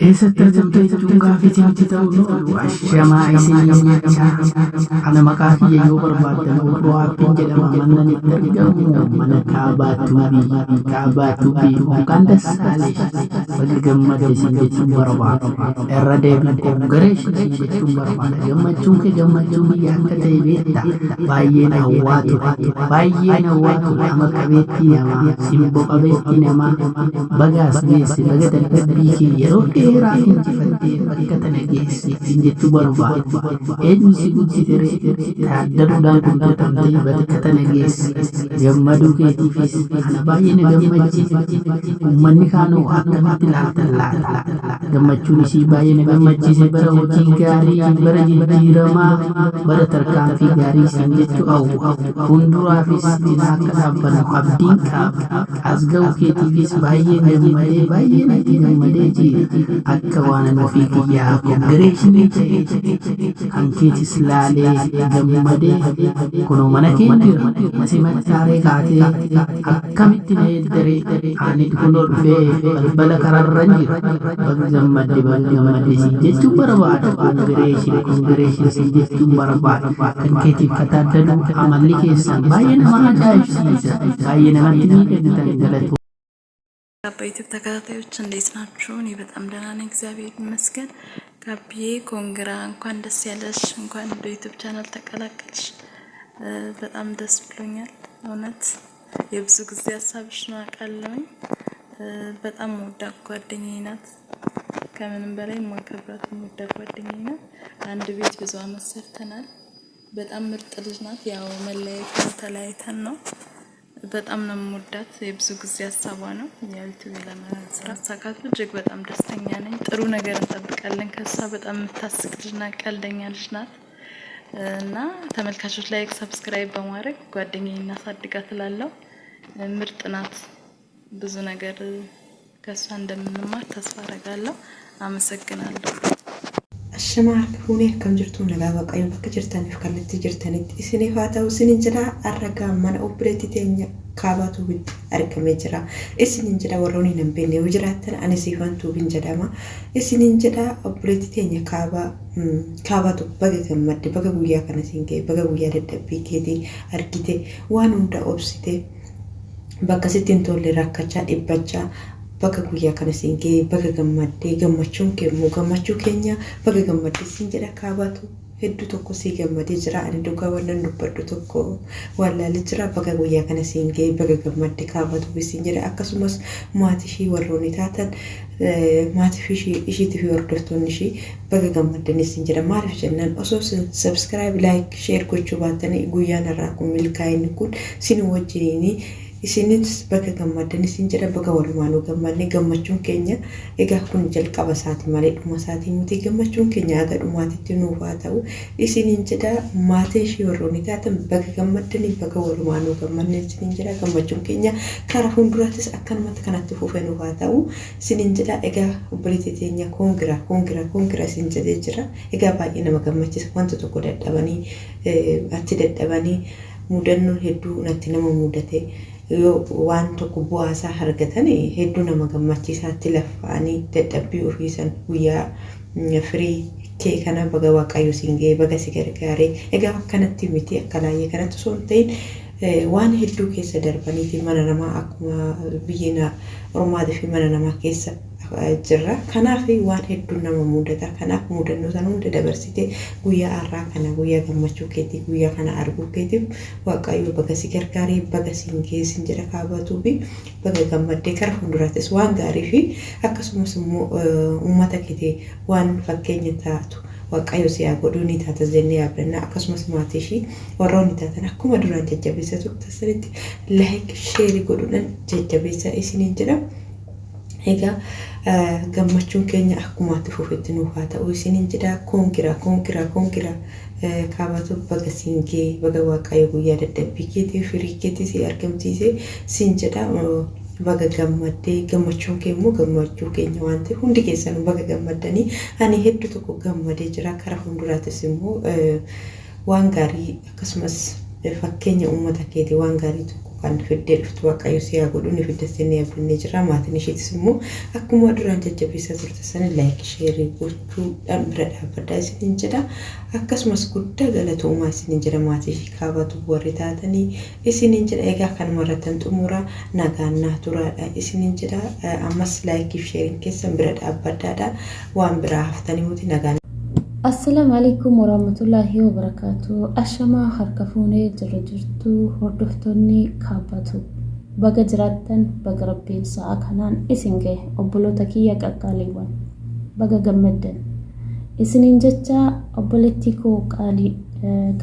Eessatti argamta jechuun gaaffii isinitti ta'uu hin oolu. Ashamaa isiniin jecha ana maqaa kiyya yoo barbaaddan Obbo Haappiin jedhama. Mannan itti argamu mana Kaabaa Tuubii, Kaabaa Tuubii yookaan Dassaalesh. Baga gammadde isin jechuun barbaada. Irra deebiin congratulation isin jechuun barbaada. Gammachuun kee gammachuu biyya akka ta'e beekta. Baay'een hawwaa ture. Baay'een hawwaa ture. Ama qabeettii namaa, simboo qabeettii namaa. Baga as geesse, baga dadhabbii kee yeroo dheeraa injifattee bakka tana geesse siin jechuu barbaada. Eenyu si guddise ree? Taaddaluudhaan guddatamtee bakka tana geesse. Gammaduu keetiifis ana baay'ee na gammachiise. Uummanni kaanoo akkamitti ilaaltan laata? Gammachuun isii baay'ee na gammachiise. Bara hojii gaarii, bara jijjiiramaa, bara tarkaanfii gaarii siin jechuu hawwa. Fuulduraafis cinaa akka dhaabbannu abdiin qaba. As ga'uu keetiifis baay'een gammadee, baay'ee natti gammadee jira. Akka waan ani ofii kiyyaa congratulation ta'e kan keetis laalee gammadee kunoo mana keen jira. Na simattaaree kaatee akkamitti na eeddaree ani kunoo dhufee balbala kararran jira. Baga gammadde, baga gammadde siin jechuun barbaada. Congratulation, congratulation siin jechuun barbaada. Kan keetiif kataaddalu amalli keessan baay'ee nama ajaa'ibsiisa. Baay'ee namatti miidhagdan galatoo. አባ ዩቲዩብ ተከታታዮች እንዴት ናችሁ? እኔ በጣም ደህና ነኝ፣ እግዚአብሔር ይመስገን። ጋብዬ congra፣ እንኳን ደስ ያለሽ፣ እንኳን ወደ ዩቲዩብ ቻናል ተቀላቀልሽ። በጣም ደስ ብሎኛል። እውነት የብዙ ጊዜ ሀሳብሽ ነው አውቃለሁኝ። በጣም መወዳት ጓደኛዬ ናት። ከምንም በላይ የማከብራት መወዳት ጓደኛዬ ናት። አንድ ቤት ብዙ አመት ሰርተናል። በጣም ምርጥ ልጅ ናት። ያው መለያየት ተለያይተን ነው። በጣም ነው የምወዳት። የብዙ ጊዜ ሀሳቧ ነው ያው ዩቲዩብ ለመስራት ሳካቱ እጅግ በጣም ደስተኛ ነኝ። ጥሩ ነገር እንጠብቃለን ከሷ። በጣም የምታስቅ ልጅ ናት፣ ቀልደኛ ልጅ ናት እና ተመልካቾች like፣ subscribe በማድረግ ጓደኛዬ እናሳድጋት እላለሁ። ምርጥ ናት። ብዙ ነገር ከእሷ እንደምንማር ተስፋ አደርጋለሁ። አመሰግናለሁ። Ashamaa harka fuunee, akkam jirtu? Nagaa Waaqayyo bakka jirtaniif kallattii jirtanitti isiniif haa ta'u isinin jedha. Har'a mana obboleettii teenya Kaabaa Tuubitti argamee jira. Isinin jedha, warroonni hin beekne yoo jiraattan ani Siifan Tuubiin jedhama. Isinin jedha, obboleettii teenya Kaabaa Kaabaatu baga gammadde, baga guyyaa kana siin ga'e, baga guyyaa dadhabbii keetii argite, waan hunda obsite, bakka sitti hin tolle rakkachaa dhiphachaa baga guyyaa kana siin ga'e, baga gammaddee, gammachuun kee immoo gammachuu keenya, baga gammaddee siin jedha. Kaabaatu hedduu tokko sii gammadee jira. Ani dhugaa wannan dubbadhu tokko wallaalee jira. Baga guyyaa kana siin ga'e, baga gammadde Kaabatu siin jedha. Akkasumas maatii ishii warroonni taatan, maatii ishiitii fi hordoftoonni ishii baga gammaddanii siin jedha. Maaliif jennaan, osoo subscribe, like, share gochuu baattanii guyyaan irraa kun milkaa'inni kun sin wajjiniini. Isinis baga gammaddan isin jedha. Baga walumaanuu gammadne. Gammachuun keenya egaa kun jalqaba isaati malee dhuma isaatii miti. Gammachuun keenya haga dhumaatitti nuuf haa ta'u isiniin jedha. Maatii ishii warroonni taatan baga gammaddanii, baga walumaanuu gammadne isiniin jedha. Gammachuun keenya karaa fuulduraattis akkanumatti kanatti fufee nuuf haa ta'u isiniin jedha. Egaa obboleettii teenya congra, congra, congra isin jedhee jira. Egaa baay'ee nama gammachiisa. Wanta tokko dadhabanii atti dadhabanii mudannoon hedduu natti nama mudate yoo waan tokko bu'aasaa argatan hedduu nama gammachiisaatti laffa'anii dadhabbii ofiisan guyyaa firii kee kana baga Waaqayyo siin ga'e, baga si gargaare. Egaa akkanatti miti, akka laayyee kanatti osoo hin ta'in waan hedduu keessa darbaniiti mana namaa akkuma biyya ormaatii fi mana namaa keessa jirra. Kanaaf waan hedduu nama mudata. Kanaaf mudannoo sana hunda dabarsite guyyaa har'aa kana, guyyaa gammachuu keetii, guyyaa kana arguu keetiif Waaqayyo baga si gargaaree, baga siin geessin jedha. Kaabatuu fi baga gammaddee, kara fuulduraattis waan gaarii fi akkasumas immoo uummata keetii waan fakkeenya taatu Waaqayyo si haa godhuu, ni taata jennee yaabdanna. Akkasumas maatii ishii warroonni taatan akkuma duraan jajjabeessa turtan sanitti like, share godhuudhaan jajjabeessa isiniin jedha. Egaa gammachuun keenya akkuma itti fufetti nuuf haa ta'u isiniin jedha. Congra, congra, congra. Kaabatu baga siin ga'e, baga Waaqayyo guyyaa dadhabbii keetii firii keetii si argamsiise siin jedha. Baga gammaddee, gammachuun kee immoo gammachuu keenya waan ta'eef hundi keessanuu baga gammaddanii. Ani hedduu tokko gammadee jira. Karaa fuulduraattis immoo waan gaarii akkasumas fakkeenya uummata keetii waan gaarii tokko Kan fiddee dhuftu Waaqayyo si haa godhu ni fidda jennee abdannee jira. Maatiin isheetis immoo akkuma duraan jajjabeessaa turte sana like share gochuudhaan bira dhaabbadhaa isiniin jedha. Akkasumas guddaa galatoomaa isiniin jedha maatii ishii kaabatu warri taatanii isiniin jedha. Egaa kanuma irrattan xumura nagaan naa turaadha isiniin jedha. Ammas like fi share'n keessan bira dhaabbadhaadha. Waan biraa haftanii muti nagaan. Assalaamu alaikum warahmatullaahi wabarakaatu. Ashamaa harka fuunee jirra jirtu hordoftoonni kaabbatu. Baga jiraattan baga rabbiin sa'a kanaan isin gahe obboloota kiyya qaqqaaliiwwan. Baga gammaddan. Isiniin jecha obboleettii koo qaalii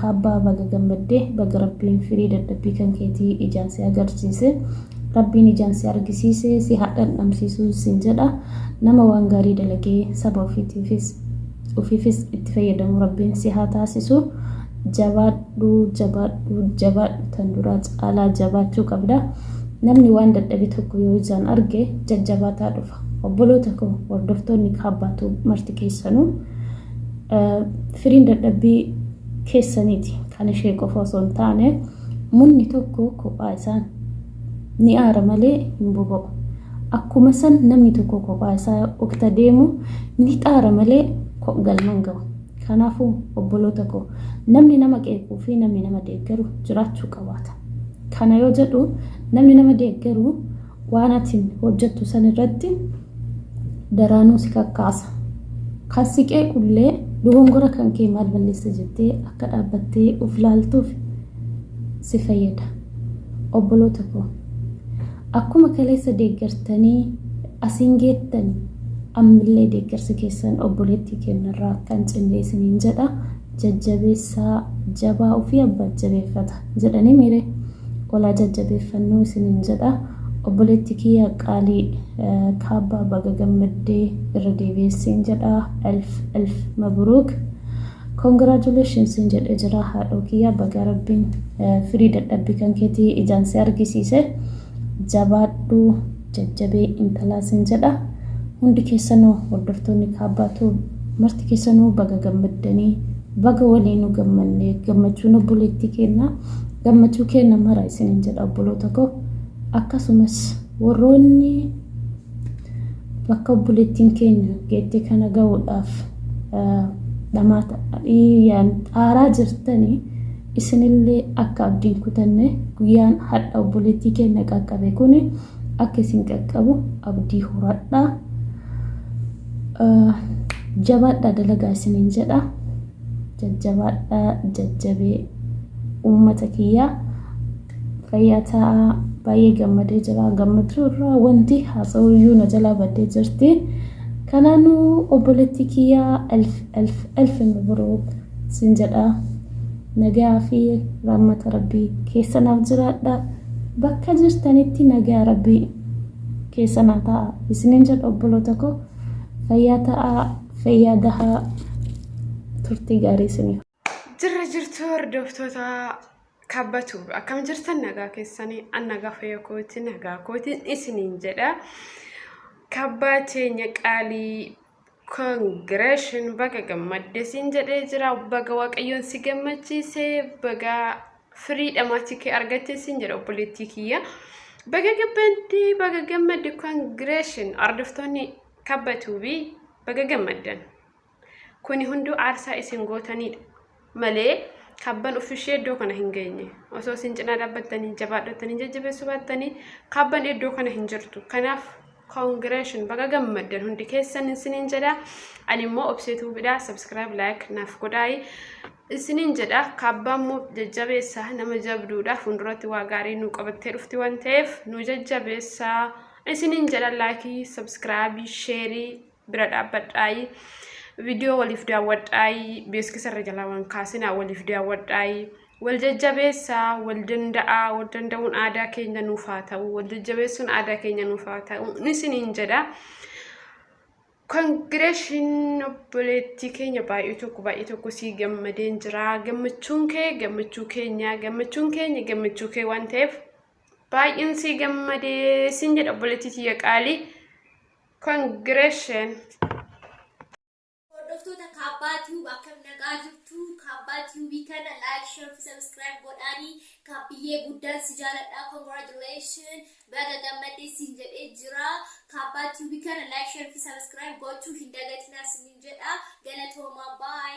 kaabbaa baga gammaddee baga rabbiin firii dadhabbii kan keetii ijaan si agarsiise. Rabbiin ijaan si argisiise si haa dhandhamsiisuu sin jedha. Nama waan gaarii dalagee saba ofiitiifis ofiifis itti fayyadamu Rabbiin si haa taasisu. Jabaadhu jabaadhu jabaadhu tan duraa caalaa jabaachuu qabda. Namni waan dadhabe tokko yoo ijaan arge jajjabaataa dhufa. Obboloota koo hordoftoonni kaabbaatu marti keessanuu firiin dadhabbii keessaniiti kan ishee qofa osoo hin taane munni tokko kophaa isaan ni aara malee hin boba'u. Akkuma san namni tokko kophaa isaa okta deemu ni xaara malee galma hin ga'u. Kanaafuu obboloota koo namni nama qeequu fi namni nama deeggaru jiraachuu qabaata. Kana yoo jedhu namni nama deeggaru waan ati hojjettu san irratti daraanuu si kakkaasa. Kan si qeequllee dogongora kan kee maal balleessa jettee akka dhaabbattee of laaltuuf si fayyada. Obboloota koo akkuma kaleessa deeggartanii asiin geettani ammillee deeggarsi keessan obboleettii keenyarraa akka hin cinne isiniin jedha. Jajjabeessaa jabaa ofii abbaa jabeeffata jedhanii miire olaa jajjabeeffannuu isiniin jedha. Obboleetti kiyya qaalii kaabbaa baga gammaddee irra deebi'eessiin jedha. Elf elf mabruuk. Congratulations siin jedhee jira haadhoo kiyya baga rabbiin firii dadhabbii kan keetii ijaan si argisiise jabaadhu jajjabee intalaa siin jedha. Hundi keessanuu hordoftoonni kaabbaatu marti keessanuu baga gammaddanii baga waliinuu gammanne gammachuun obboleettii keenna gammachuu keenna mara isiniin jedha obboloota koo akkasumas warroonni bakka obboleettiin keenya geette kana ga'uudhaaf dhamaata xaaraa jirtanii isinillee akka abdiin kutanne guyyaan hadha obboleettii keenya qaqqabe kun akka isin qaqqabu abdii horadhaa. Jabaadhaa dalagaa isiniin jedha. Jajjabaadhaa jajjabee uummata kiyyaa. Fayyaa ta'aa baay'ee gammadee jira. Gammachuu irraa wanti haasa'uyyuu na jalaa baddee jirti. Kanaanuu obboleettii kiyyaa elf elf elf mabruuk sin jedha. Nagaa fi rahmata rabbii keessa naaf jiraadha. Bakka jirtanitti nagaa rabbii keessa naa ta'a. Isiniin jedha obboloota koo fayyaa ta'aa fayyaa dahaa turtii gaarii isiniif. Jirra jirtu hordoftoota kabbatu akkam jirtan nagaa keessanii an nagaa fayya kooti nagaa kootiin isiniin jedha. Kabbaa teenya qaalii congratulation baga gammadde siin jedhee jira baga waaqayyoon si gammachiise baga firii dhamaatii kee argatte siin jedha obboleettii kiyya. Baga gammadde baga gammadde congratulation hordoftoonni kabbatuubi baga gammaddan. Kuni hunduu aarsaa isin gootanidha malee kabban uffishee iddoo kana hin geenye. Osoo isin cinaa dhaabbattanii jabaadhattanii jajjabeessuu baattanii kabban iddoo kana hin jirtu. Kanaaf congratulation baga gammaddan hundi keessan isiniin jedha. Ani immoo obseetuu bidhaa subscribe like naaf godhaayi. Isiniin jedha kabbaa immoo jajjabeessaa nama jabduudha fuulduratti waa gaarii nu qabattee dhufti waan ta'eef nu jajjabeessaa isiniin jedha like subscribe share bira dhaabbadhaayi viidiyoo waliif daawwadhaayi beeksisa irra jalaa waan kaasinaa waliif daawwadhaayi wal jajjabeessaa wal danda'aa wal danda'uun aadaa keenya nuuf haa ta'u wal jajjabeessuun aadaa keenya nuuf haa ta'u isiniin jedha. Congratulation obboleettii keenya baay'ee tokko sii gammadeen jira. Gammachuun kee gammachuu keenya gammachuun keenya gammachuu kee waan ta'eef baay'een sii gammadee siin jedha obboleettii tiyya qaalii. Congratulation. Hordoftoota Kaabbaa Tube akkam nagaa jirtu? Kaabbaa Tube kana like, share fi subscribe godhaanii. Kaabbiyyee guddaan si jaaladha. Congratulation. Baga gammaddee siin jedhee jira. Kaabbaa TV kana like, share fi subscribe gochuu hin dagatinaa sinin jedha. Galatoomaa, bye.